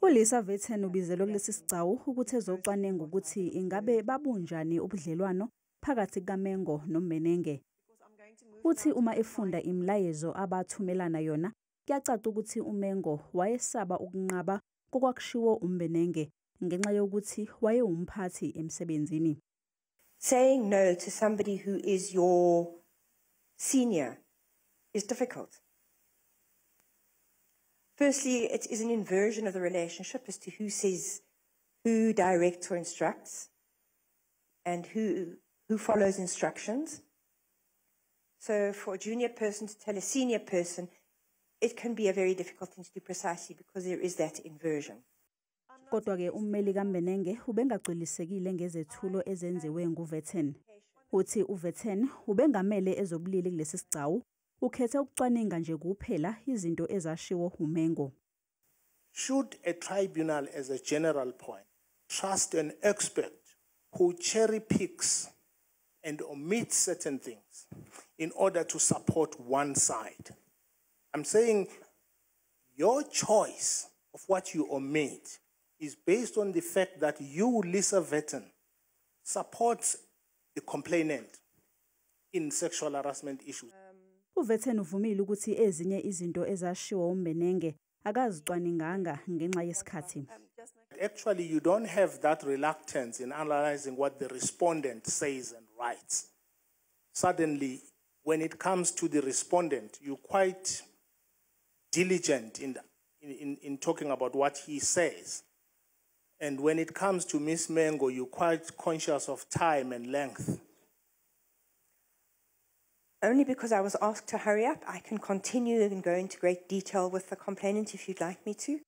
ULisa Vetten ubizelwe kulesi sigcawu ukuthi ezocwaninga ukuthi ingabe babunjani ubudlelwano phakathi kukaMengo noMbenenge. Uthi uma efunda imilayezo abathumelana yona, kuyacaca ukuthi uMengo wayesaba ukunqaba kokwakushiwo uMbenenge ngenxa yokuthi wayewumphathi emsebenzini. Saying no to somebody who is your senior is difficult. Firstly, it is an inversion of the relationship as to who says, who directs or instructs, and who follows instructions. So for a junior person to tell a senior person, it can be a very difficult thing to do precisely because there is that inversion. Kodwa-ke ummeli kaMbenenge ubengagculisekile ngezethulo ezenziwe nguVetten. Uthi uVetten ubengamele ezobulili kulesi sigcawu, ukhethe ukucwaninga nje kuphela izinto ezashiwo uMengo. Should a tribunal, as a general point, trust an expert who cherry picks and omits certain things in order to support one side? I'm saying your choice of what you omit is based on the fact that you, Lisa Vetten, supports the complainant in sexual harassment issues. UVetten uvumile ukuthi ezinye izinto ezashiwo uMbenenge akazicwaninganga ngenxa yesikhathi. Actually, you don't have that reluctance in analyzing what the respondent says and writes. Suddenly, when it comes to the respondent, you're quite diligent in talking about what he says. And when it comes to Ms. Mengo, you're quite conscious of time and length. Only because I was asked to hurry up, I can continue and go into great detail with the complainant if you'd like me to.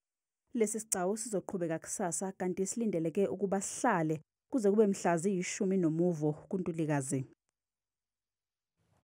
Lesi sigcawu sizoqhubeka kusasa kanti silindeleke ukuba sihlale kuze kube mhla ziyi-10 nomuvo kuNtulikazi.